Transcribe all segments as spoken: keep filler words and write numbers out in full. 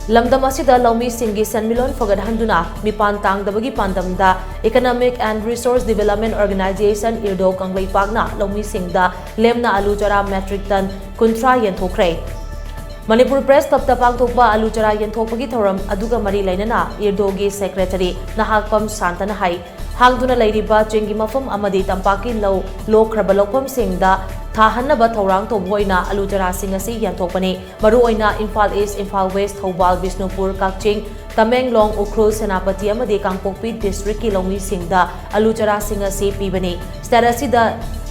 ꯂꯝꯗꯝ ꯑꯁꯤꯗ ꯂꯧꯃꯤꯁꯤꯡꯒꯤ ꯁꯦꯟꯃꯤꯠꯂꯣꯟ ꯐꯒꯠꯍꯟꯗꯨꯅ ꯃꯤꯄꯥꯟ ꯇꯥꯡꯗꯕꯒꯤ ꯄꯥꯟꯗꯝꯗ Economic and Resource Development Organization, ꯏꯔꯗꯣ ꯀꯪꯂꯩꯄꯥꯛꯅ ꯂꯧꯃꯤꯁꯤꯡꯗ ꯂꯦꯝꯅ ꯑꯂꯨ ꯆꯔꯥ metric ton ꯀꯨꯟꯊ꯭ꯔꯥ ꯌꯦꯟꯊꯣꯛꯈ꯭ꯔꯦ꯫ ꯃꯅꯤꯄꯨꯔ ꯄ꯭ꯔꯦꯁ ꯀ꯭ꯂꯕꯇ ꯄꯥꯡꯊꯣꯛꯄ ꯑꯂꯨ ꯆꯔꯥ ꯌꯦꯟꯊꯣꯛꯄꯒꯤ ꯊꯧꯔꯝ ꯑꯗꯨꯒ ꯃꯔꯤ ꯂꯩꯅꯅ ꯏꯔꯗꯣꯒꯤ ꯁꯦꯀ꯭ꯔꯦꯇꯔꯤ ꯅꯍꯥꯛꯄꯝ ꯁꯥꯟꯇꯅ ꯍꯥꯏ, ꯍꯥꯡꯗꯨꯅ ꯂꯩꯔꯤꯕ ꯆꯤꯡꯒꯤ ꯃꯐꯝ ꯑꯃꯗꯤ ꯇꯝꯄꯥꯛꯀꯤ ꯂꯧ ꯂꯣꯛꯈ꯭ꯔꯕ ꯂꯧꯐꯝꯁꯤꯡꯗ ꯊꯥꯍꯟꯅꯕ ꯊꯧꯔꯥꯡ ꯇꯧꯕ ꯑꯣꯏꯅ ꯑꯂꯨ ꯆꯔꯥꯁꯤꯡ ꯑꯁꯤ ꯌꯦꯟꯊꯣꯛꯄꯅꯤ꯫ ꯃꯔꯨꯑꯣꯏꯅ ꯏꯝꯐꯥꯜ ꯏꯁ, ꯏꯝꯐꯥꯜ ꯋꯦꯁ, ꯊꯧꯕꯥꯜ, ꯕꯤꯁꯅꯨꯄꯨꯔ, ꯀꯛꯆꯤꯡ, ꯇꯃꯦꯡꯂꯣꯡ, ꯎꯈ꯭ꯔꯨꯜ, ꯁꯦꯅꯥꯄꯇꯤ ꯑꯃꯗꯤ ꯀꯥꯡꯄꯣꯛꯄꯤ ꯗꯤꯁꯇ꯭ꯔꯤꯛꯀꯤ ꯂꯧꯃꯤꯁꯤꯡꯗ ꯑꯂꯨ ꯆꯔꯥꯁꯤꯡ ꯑꯁꯤ ꯄꯤꯕꯅꯤ꯫ ꯁ꯭ꯇꯦꯠ ꯑꯁꯤꯗ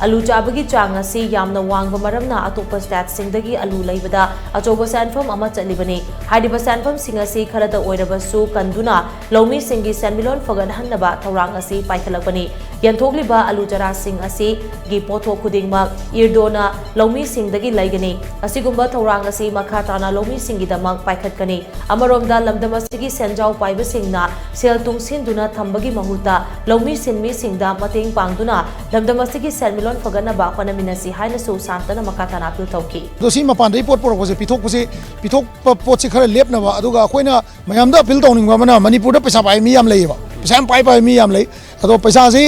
ꯑꯂꯨ ꯆꯥꯕꯒꯤ ꯆꯥꯡ ꯑꯁꯤ ꯌꯥꯝꯅ ꯋꯥꯡꯕ ꯃꯔꯝꯅ ꯑꯇꯣꯞꯄ ꯁ꯭ꯇꯦꯠꯁꯤꯡꯗꯒꯤ ꯑꯂꯨ ꯂꯩꯕꯗ ꯑꯆꯧꯕ ꯁꯦꯟꯐꯝ ꯑꯃ ꯆꯠꯂꯤꯕꯅꯤ꯫ ꯍꯥꯏꯔꯤꯕ ꯁꯦꯟꯐꯝꯁꯤꯡ ꯑꯁꯤ ꯈꯔꯗ ꯑꯣꯏꯔꯕꯁꯨ ꯀꯟꯗꯨꯅ ꯂꯧꯃꯤꯁꯤꯡꯒꯤ ꯁꯦꯟꯃꯤꯠꯂꯣꯟ ꯐꯒꯠꯍꯟꯅꯕ ꯊꯧꯔꯥꯡ ꯑꯁꯤ ꯄꯥꯏꯈꯠꯂꯛꯄꯅꯤ꯫ ꯌꯦꯟꯊꯣꯛꯂꯤꯕ ꯑꯂꯨ ꯆꯔꯥꯁꯤꯡ ꯑꯁꯤꯒꯤ ꯄꯣꯠꯊꯣꯛ ꯈꯨꯗꯤꯡꯃꯛ ꯏꯔꯗꯣꯅ ꯂꯧꯃꯤꯁꯤꯡꯗꯒꯤ ꯂꯩꯒꯅꯤ꯫ ꯑꯁꯤꯒꯨꯝꯕ ꯊꯧꯔꯥꯡ ꯑꯁꯤ ꯃꯈꯥ ꯇꯥꯅ ꯂꯧꯃꯤꯁꯤꯡꯒꯤꯗꯃꯛ ꯄꯥꯏꯈꯠꯀꯅꯤ꯫ ꯑꯃꯔꯣꯝꯗ ꯂꯝꯗꯝ ꯑꯁꯤꯒꯤ ꯁꯦꯟꯖꯥꯎ ꯄꯥꯏꯕꯁꯤꯡꯅ ꯁꯦꯜ ꯇꯨꯡꯁꯤꯟꯗꯨꯅ ꯊꯝꯕꯒꯤ ꯃꯍꯨꯠꯇ ꯂꯧꯃꯤ ꯁꯤꯟꯃꯤꯁꯤꯡꯗ ꯃꯇꯦꯡ ꯄꯥꯡꯗꯨꯅ ꯂꯝꯗꯝ ꯑꯁꯤꯒꯤ ꯁꯦꯟꯃꯤꯠꯂꯣꯟ ꯐꯒꯠꯅꯕ ꯍꯣꯠꯅꯃꯤꯟꯅꯁꯤ ꯍꯥꯏꯅꯁꯨ ꯁꯥꯟꯇꯅ ꯃꯈꯥ ꯇꯥꯅ ꯑꯄꯤꯜ ꯇꯧꯈꯤ꯫ ꯑꯗꯣ ꯁꯤ ꯃꯄꯥꯟꯗꯒꯤ ꯄꯣꯠ ꯄꯨꯔꯛꯄꯁꯦ, ꯄꯤꯊꯣꯛꯄꯁꯦ, ꯄꯤꯊꯣꯛꯄ ꯄꯣꯠꯁꯦ ꯈꯔ ꯂꯦꯞꯅꯕ, ꯑꯗꯨꯒ ꯑꯩꯈꯣꯏꯅ ꯃꯌꯥꯝꯗ ꯑꯄꯤꯜ ꯇꯧꯅꯤꯡꯕ ꯑꯃꯅ, ꯃꯅꯤꯄꯨꯔꯗ ꯄꯩꯁꯥ ꯄꯥꯏꯕ ꯃꯤ ꯌꯥꯝ ꯂꯩꯌꯦꯕ, ꯄꯩꯁꯥ ꯌꯥꯝ ꯄꯥꯏ ꯄꯥꯏꯕ ꯃꯤ ꯌꯥꯝ ꯂꯩ꯫ ꯑꯗꯣ ꯄꯩꯁꯥꯁꯤ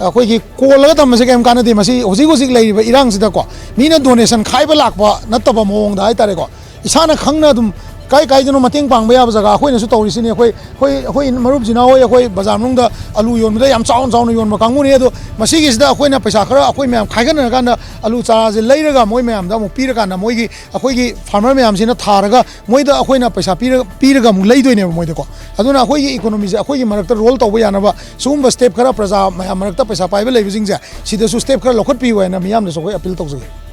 ꯑꯩꯈꯣꯏꯒꯤ ꯀꯣꯜꯂꯒ ꯊꯝꯕꯁꯦ ꯀꯩꯝ ꯀꯥꯟꯅꯗꯦ꯫ ꯃꯁꯤ ꯍꯧꯖꯤꯛ ꯍꯧꯖꯤꯛ ꯂꯩꯔꯤꯕ ꯏꯔꯥꯡꯁꯤꯗꯀꯣ, ꯃꯤꯅ ꯗꯣꯅꯦꯁꯟ ꯈꯥꯏꯕ ꯂꯥꯛꯄ ꯅꯠꯇꯕ ꯃꯑꯣꯡꯗ ꯍꯥꯏꯇꯥꯔꯦꯀꯣ, ꯏꯁꯥꯅ ꯈꯪꯅ ꯑꯗꯨꯝ ꯀꯥꯏ ꯀꯥꯏꯗꯅꯣ ꯃꯇꯦꯡ ꯄꯥꯡꯕ ꯌꯥꯕ ꯖꯒꯥ ꯑꯩꯈꯣꯏꯅꯁꯨ ꯇꯧꯔꯤꯁꯤꯅꯤ꯫ ꯑꯩꯈꯣꯏ, ꯑꯩꯈꯣꯏ, ꯑꯩꯈꯣꯏ ꯃꯔꯨꯞ ꯖꯤꯅꯥ ꯍꯣꯏ, ꯑꯩꯈꯣꯏ ꯕꯖꯥꯔ ꯃꯅꯨꯡꯗ ꯑꯂꯨ ꯌꯣꯟꯕꯗ ꯌꯥꯝ ꯆꯥꯎꯅ ꯆꯥꯎꯅ ꯌꯣꯟꯕ ꯀꯥꯡꯕꯨꯅꯤ꯫ ꯑꯗꯣ ꯃꯁꯤꯒꯤꯁꯤꯗ ꯑꯩꯈꯣꯏꯅ ꯄꯩꯁꯥ ꯈꯔ ꯑꯩꯈꯣꯏ ꯃꯌꯥꯝ ꯈꯥꯏꯒꯠꯅꯔꯀꯥꯟꯗ ꯑꯂꯨ ꯆꯥꯔꯥꯁꯦ ꯂꯩꯔꯒ ꯃꯣꯏ ꯃꯌꯥꯝꯗ ꯑꯃꯨꯛ ꯄꯤꯔꯀꯥꯟꯗ, ꯃꯣꯏꯒꯤ, ꯑꯩꯈꯣꯏꯒꯤ ꯐꯥꯔꯃꯔ ꯃꯌꯥꯝꯁꯤꯅ ꯊꯥꯔꯒ ꯃꯣꯏꯗ ꯑꯩꯈꯣꯏꯅ ꯄꯩꯁꯥ ꯄꯤꯔ-, ꯄꯤꯔꯒ ꯑꯃꯨꯛ ꯂꯩꯗꯣꯏꯅꯦꯕ ꯃꯣꯏꯗꯀꯣ꯫ ꯑꯗꯨꯅ ꯑꯩꯈꯣꯏꯒꯤ ꯏꯀꯣꯅꯣꯃꯤꯁꯦ ꯑꯩꯈꯣꯏꯒꯤ ꯃꯔꯛꯇ ꯔꯣꯜ ꯇꯧꯕ ꯌꯥꯅꯕ ꯁꯤꯒꯨꯝꯕ ꯁ꯭ꯇꯦꯞ ꯈꯔ, ꯄ꯭ꯔꯖꯥ ꯃꯌꯥꯝ ꯃꯔꯛꯇ ꯄꯩꯁꯥ ꯄꯥꯏꯕ ꯂꯩꯕꯁꯤꯡꯁꯦ, ꯁꯤꯗꯁꯨ ꯁ꯭ꯇꯦꯞ ꯈꯔ ꯂꯧꯈꯠꯄꯤꯌꯨ ꯍꯥꯏꯅ ꯃꯤꯌꯥꯝꯗꯁꯨ ꯑꯩꯈꯣꯏ ꯑꯄꯤꯜ ꯇꯧꯖꯒꯦ꯫